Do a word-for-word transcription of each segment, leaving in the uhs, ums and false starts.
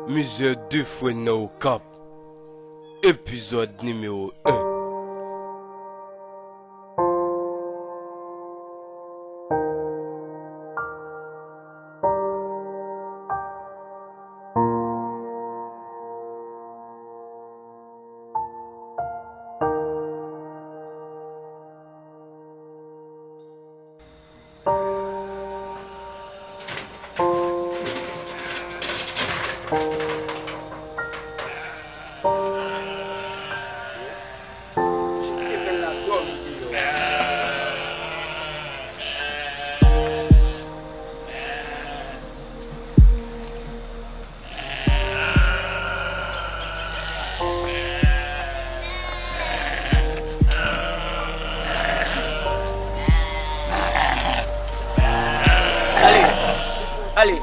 Mizè de frè nan Okap, epizòd nimewo en. Ale, ale.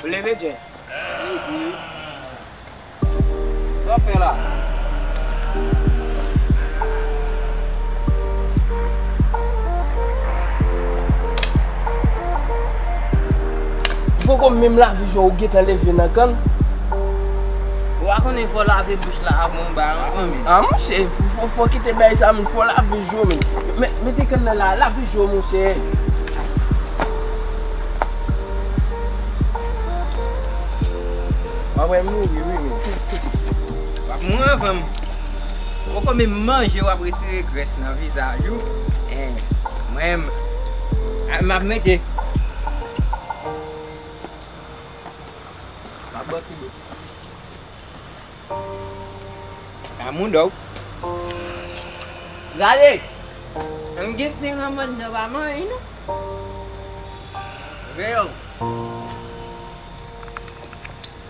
Ou leve, Jen? Leve. Sa w ap fè la? Ou poko menm lave je w, ou gentan leve nan kann. Ou pa konnen fò lave bouch la avan w bay ankò, men. A, monchè, fò, fò, fò kite bagay sa, men, fò lave je w, men. Men, mete kann nan la, lave je w, monchè. W ap wè m mouri, wi, men. W ap mouri anvan m. Poko menm manje, w ap retire grès nan vizaj ou. Eh, mwen, m, a, m ap mete. M ap bò ti bout. A moun dòw. Gade! M gen pen nan mòn nan pa manje non. Veye w.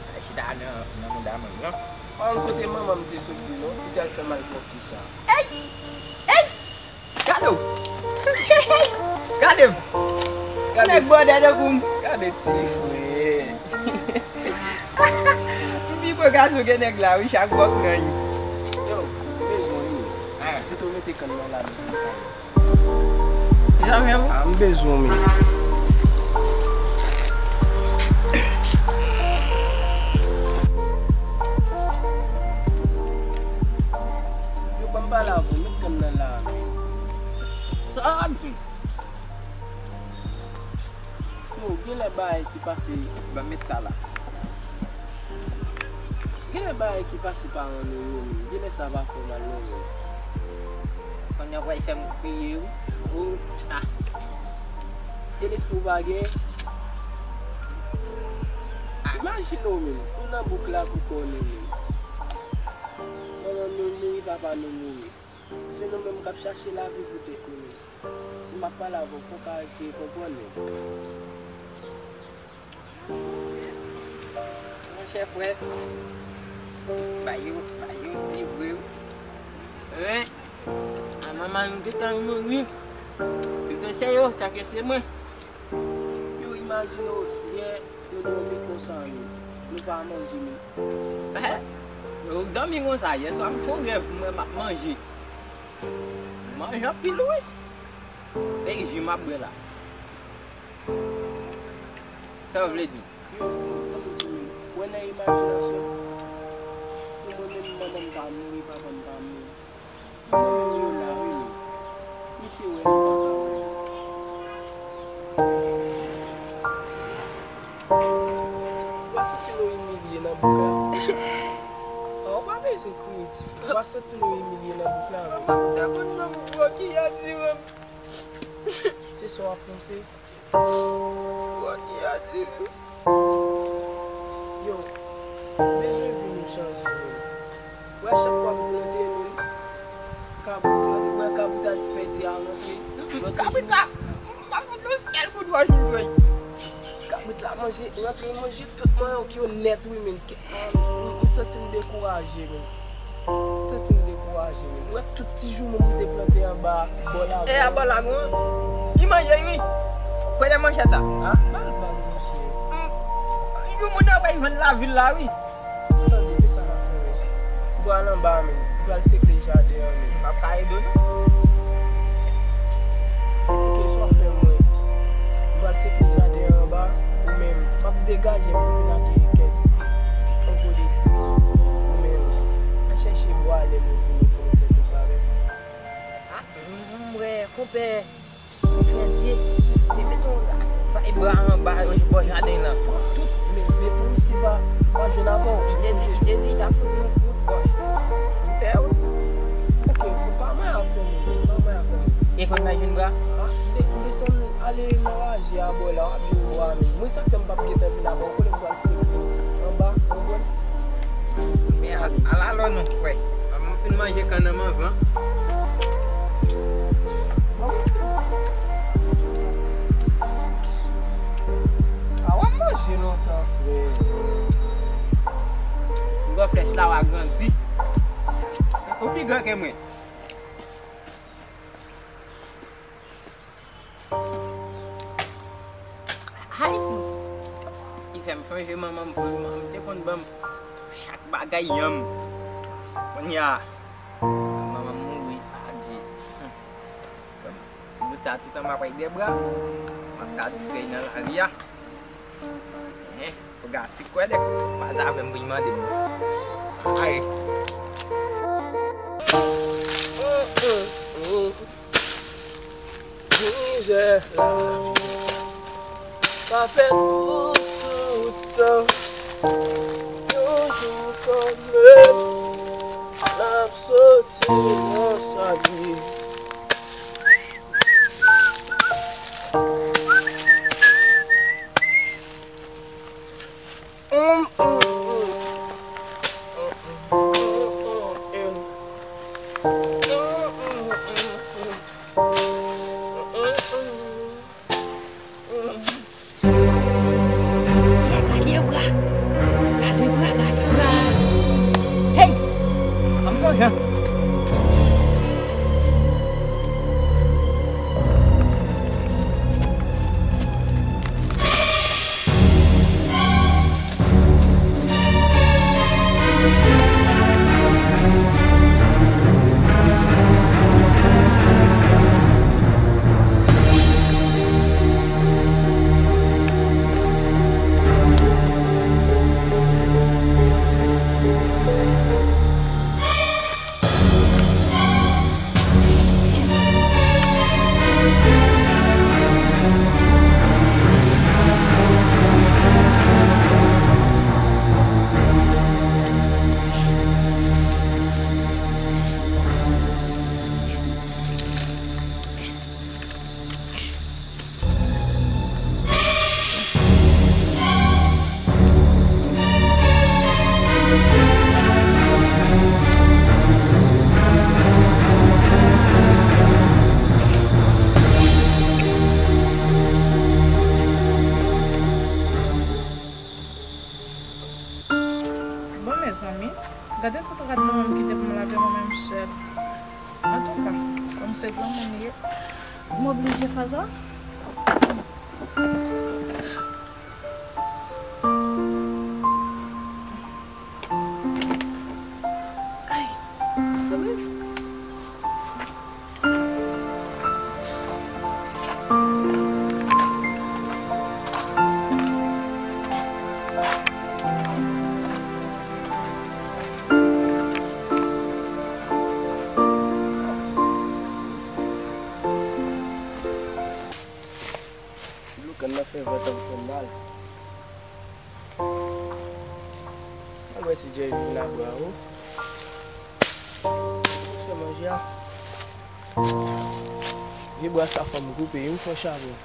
Al chita nan, nan mouda mwen, non. Pa konn kote manman m te soti, non. Li t al fè malpwòpte sa. Ey! Ey! Gade w! Gade m! Gade nèg bòdè tankou m. Gade ti frè. M pi gwo gason ke nèg la, wi, chak bòk nan wi. Yo, m bezwen w, wi. Ah. Kite w mete kann nan la, m bezwen pale. Jan menm? Ah, m bezwen w, men. Yo, ban m pale avè w, met kann nan la, men. Sa w ap di? Yo, genlè bagay ki pase. Ban m met sa la. Genlè bagay ki pase paran nou yo, men genlè sa pa fè mal non, men. Kounye a w pral fè m kriye, wi. Oh, ah. Telespri w pa gen. Ah. Imajine w, men. Ou nan bouk la pou kò nou, men. Manman nou mouri, papa nou mouri. Se nou menm k ap chache lavi pou tèt nou, men. Si m ap pale avè w, fò w ka eseye konprann mwen. Monchè frè, ba yo, ba yo di vre wi. Wi. A manman nou gentan mouri. Pito se yo, tanke se mwen. Yo, imajine w, yè, nou dòmi konsa, men nou pa manje, men. Baz, nou dòmi konsa, yè swa m fè yon rèv, m wè m ap manje. M manje anpil, wi. E ji m ap bwè la. Sa w vle di m? Yo, tankou di m, wè nan imajinasyon, pou mwen menm, manman m pa mouri, papa m pa mouri. Mwen menm yo la, wi, men. Misye wè m pa ka wè. W pa santi nou imilye nan bouk la? Ah, w pa bezwen kriye, tifi. W pa santi nou imilye nan bouk la, men. Papa m ta konn fè m gwo ki a di m. Se sa w ap panse? Gwo ki a di m. Yo, m bezwen vi nou chanje, men. Wè, chak fwa m rantre menm, kabrit rantre, wè, kabrit a di pèdi a rantre. Rantre kabrit sa, m pa fout nou sèl kout wòch m jwenn. Kabrit la manje, rantre manje tout manyòk yo nèt, wi, men. Santi m dekouraje, men. Santi m dekouraje, men. Ou wè tout ti joumou m te plante anba bò lagon. E anba lagon an? Li manje, wi. Kwè de manchèt sa. Ah, ba l vag, monchè. Hmm. Yon moun nan pral vann lavil la, wi. Tande, men sa n ap fè, men. Ou pral anba, men. Ou pral segle jaden an, men. M ap ka ede w, non. Ok, sa w ap fè mwen. Ou pral segle jaden an anba, ou menm. M ap degaje m pou vin akeye kèk konpo de ti. Ou menm. Al chèche bwa lè nou pou nou, pou nou fè tout bagay. Ah, m, m wè, konpè. Bondye, te mete yon ba-, bra anba bò jaden nan. Tout leve pou misye pa, pa jwenn avè w. Li te di, li te di, l ap fout nou kout bòch. M pè wi. Ok, ou pa manyen afè nou, pa manyen afè nou. E konn nan jwenn bra? Ah, de-, desann ale nan raje a bò la, w ap jwenn bwa, men. Mwen sa k fè m p ap gentan vin avè w, konnen m pral segle anba, ou konprann? Men al, al alò non, frè. Ban m fin manje kannanm anvan. A w ap manje lontan, frè. M wè flèch la w a grandi. Ou pi gran ke mwen. Hay! Li fè m sonje manman m, manman m te konn ban m chak bagay yanm. Kounye a, manman m mouri, adje. Ti bout sa toutan m ap ak de bra, m ap ka distrè nan lari a. Hein? Ou gade ti kwè dèk pa avè m pou l mande m. Ay. Mizè lavi pa fèt pou tout tan. Yon jou kanmenm, n ap soti nan sa n ye. Sa gade bra. Gade bra, gade bra. Hey! Ann pran jan. Bon, mezanmi, gade tout rad nou menm kite pou m lave mwen menm sèl. Antouka, kòm se granmoun li ye, m oblije fè sa. Ay, sanble. Dlo kann nan fè vant ap fè m mal. Al wè si Jerry vin a bwa ou. Fè manje a. Vye bwa sa fò m koupe, yon fò chabon.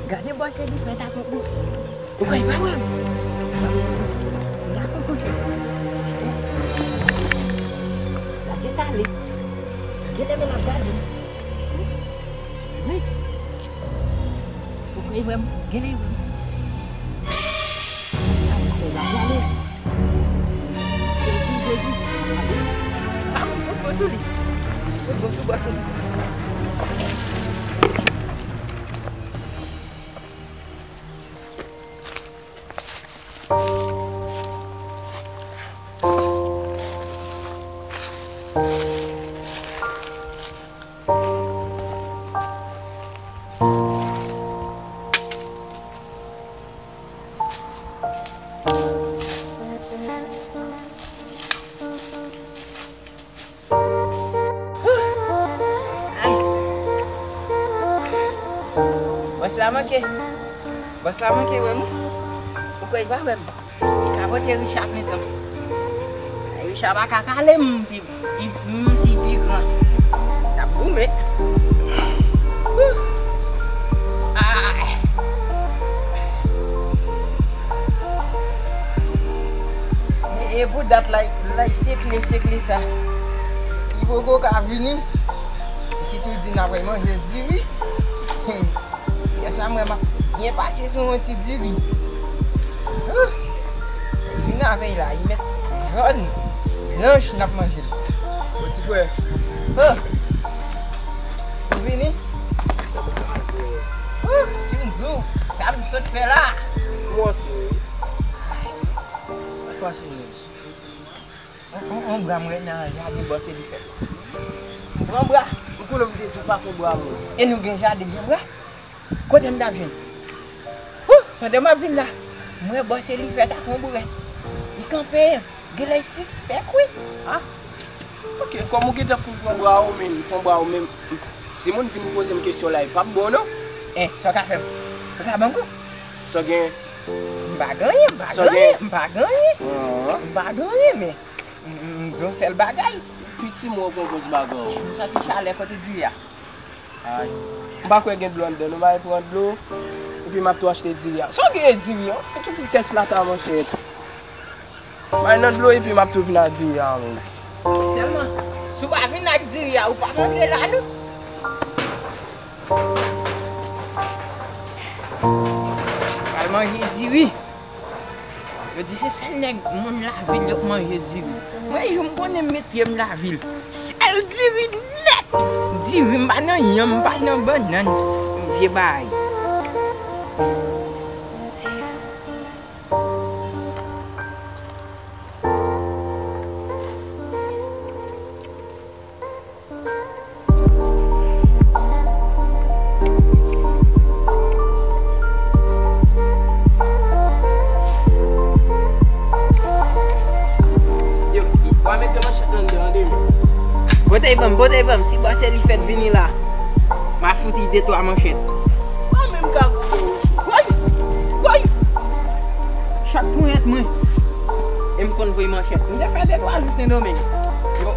Gade bò se li fè ta konprann. Ou kwè pa wè m? M ta konprann. Genlè men l ap gade m. Wi. Ou kwè l wè m? Genlè l wè m. Ay, ay, ay, ay. Jezi, Jezi. Ah, fout bon sou li. Fout bon sou bòs li. Ay. Bòs la manke. Bòs la manke wè m. Ou kwè li pa wè m? Li ka pote Richard menm. Richard pa ka kale m pi, pi, menm si pi gran. L ap goumen. Ay. E, e pou dat la, la sekle, sekle sa. Li poko ka vini. Sitou di n ap manje diri. Yèswa mwen m ap byen pase sou yon ti diri. Ouh! Li vin avè l la, li mèt jòn, blanch, n ap manje l. Bon, ti frè. Oh! Ou vini? Oh, si m di w, sa m sot fè la. Kòmanse, wi. Sa k pase menm? On, on, on bra mwen nan jaden bòs Elifèt. Pran bra. M konnen m te di w pa pran bra mwen. E nou gen jaden, gen bra? Kote m t ap jwenn? Hoo! Pandan m ap vin la, m wè bòs Elifèt ak on bourèt. Li kanpe, genlè l sispèk wi. Ah. Ok, kòm ou gentan fin pran bra w, men pran bra w, men si moun vin poze m kesyon la, e p ap bon non. Eh, sa w ka fè m? Ou ka ban m kou? Sa w gen? M pa gen anyen, m pa gen anyen, m pa gen anyen. M pa gen anyen, men m, m, m di yon sèl bagay. Piti mwen pran gwo bagay. M santi chalè kote diri a. Ay. M pa kwè gen dlo anndan, nou bay pran dlo. Epi m ap tou achte diri a. Sa w gen diri a? Fouti pou tèt flat a manchèt. Bay nan dlo epi m ap tou vin ak diri a menm. Sèlman, si w pa vin ak diri a, ou pa rantre la non. Pral manje diri. Yo di se sèl nèg moun lavil yo k manje diri. Mwen, jou m konnen m met pye m lavil, sèl diri nèt. Diri, m pa nan yanm, m pa nan bannann. Vye bagay. Yo, w a mete manchèt nan devan de men. Pote l ban m, pote l ban m. Si bòs Elifèt vini la, m a fout li de twa manchèt. Ou menm ka goumen ou sou. Woy! Woy! Chak ponyèt mwen. E m konn voye manchèt. M te fè de twa jou Sendomeng. Yo.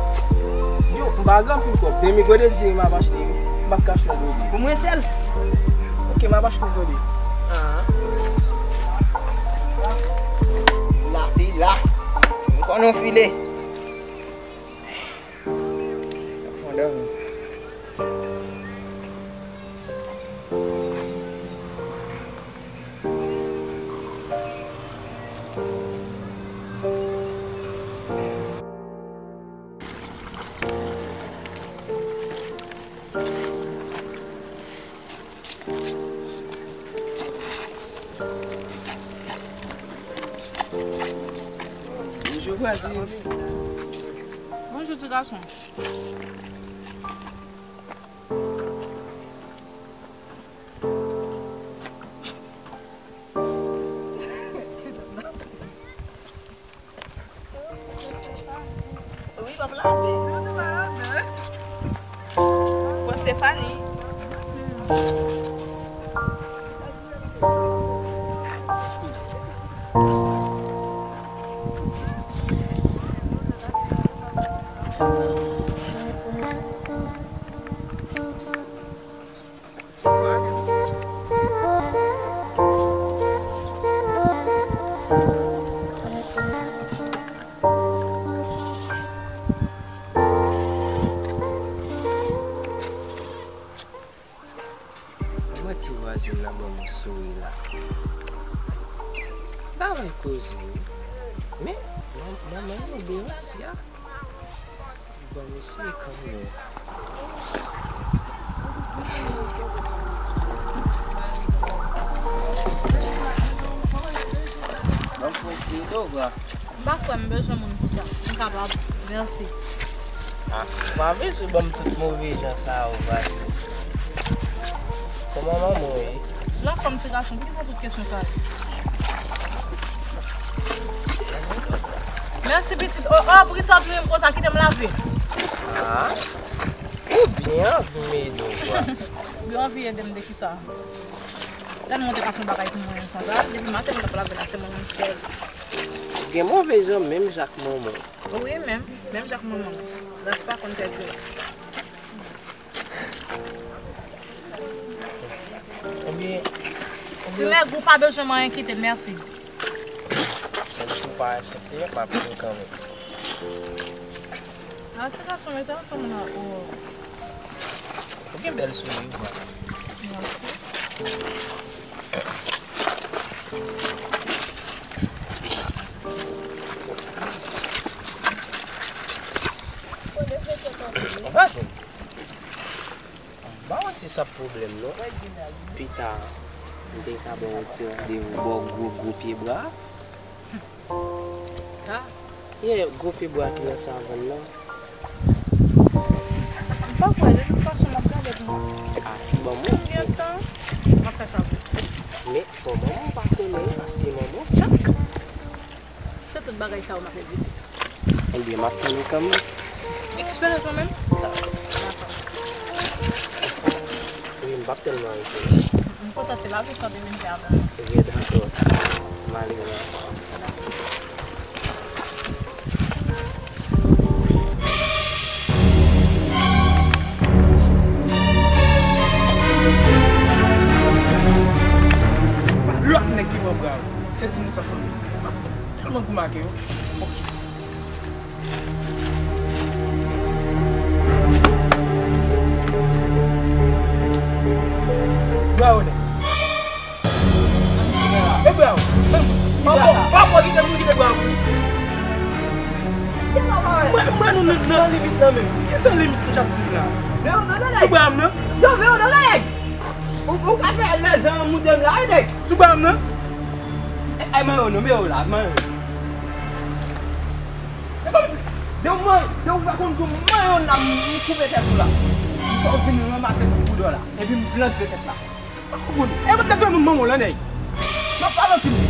Yo, m pa gen anpil kòb. Demi gode diri m ap achte wi. M pa ka achte yon gode. Pou mwen sèl. Ok, m ap achte yon gode. Ah. La, li la. M konn yon file. Yo fon dòmi. Bonjou, vwazin. Bonjou, ti gason. Wi, m ap lave. Bon, Stéphanie. Wi la. Davay koze wi. Men, man- manman yo Beyonce a. Bon, mesye kanmenm. Ban m fè yon ti reto, bra. M pa kwè m bezwen moun pou sa. M kapab. Mèsi. Ah, ou pa bezwen ban m tout move jan sa yo, bra. Kòman manman w ye? L anfòm, ti gason, poukisa tout kesyon sa yo? Mèsi, pitit. Oh, oh, poukisa w ap jwenn m konsa? Kite m lave. Ah, ou byen anvi m ede w, bra. Ou byen anvi ede m de kisa? Gad mwen te ka fè yon bagay pou mwen konsa. Depi maten, mwen t ap lave la, se mwen menm sèl. Ou gen move zanmi, menm jan ak manman w. Wi, menm, menm jan ak manman m. Rès pa konn pèdi rès. Ebyen, ti nèg ou pa bezwen mwen enkyete, mèsi. Menm si w pa aksepte, m ap di w kanmenm. A, ti gason, mete anfòm la, o. Ou gen bèl souri, wi. Mèsi. Vwazen. M pa wè se sa pwoblèm non. Pita, m te ka ba w yon ti randevou bò gwo gwo pye bwa. Pita? Yeah, gwo pye bwa ki nan savann nan. M pa kwè, de tout fason, m ap gade pou mwen. Ah, ban m. Si m gen tan, m ap fè sa pou ou. Men, fò manman w pa konnen, paske manman w tchak. Se tout bagay sa yo m ap evite. Ebyen, m ap tann ou kanmenm. Espere kanmenm. Dakò. Wi, m p ap tèlman rete. M kontan se lavi sa w te vin fè avè m. Ebyen, dakò. M ale la. Lòt nèg ki pran bra yo. Se timoun san fanmi. M ap tèlman gou make yo. Bra yo nèg. E bra yo. Menm. Pa fò, pa fò kite moun kite bra yo. Mwen, mwen nou nan, nan limit nan menm. Ki san limit sa w ap di m la? Sou bra m nan? Yo, yo, yo, nèg. Ou, ou ka fè lèzan moute m la, wi, nèg. Sou bra m nan? Ay, man yo, non, men yo la, man yo. E kòmsi, de ou man, de ou fè konn sou man yo la, m koupe tèt ou la. M fè w vin ranmase pou poudò la, epi m plante tèt la. Pa konprann. E mwen te touye moun manman w la, nèg. M ap pale an ti moun.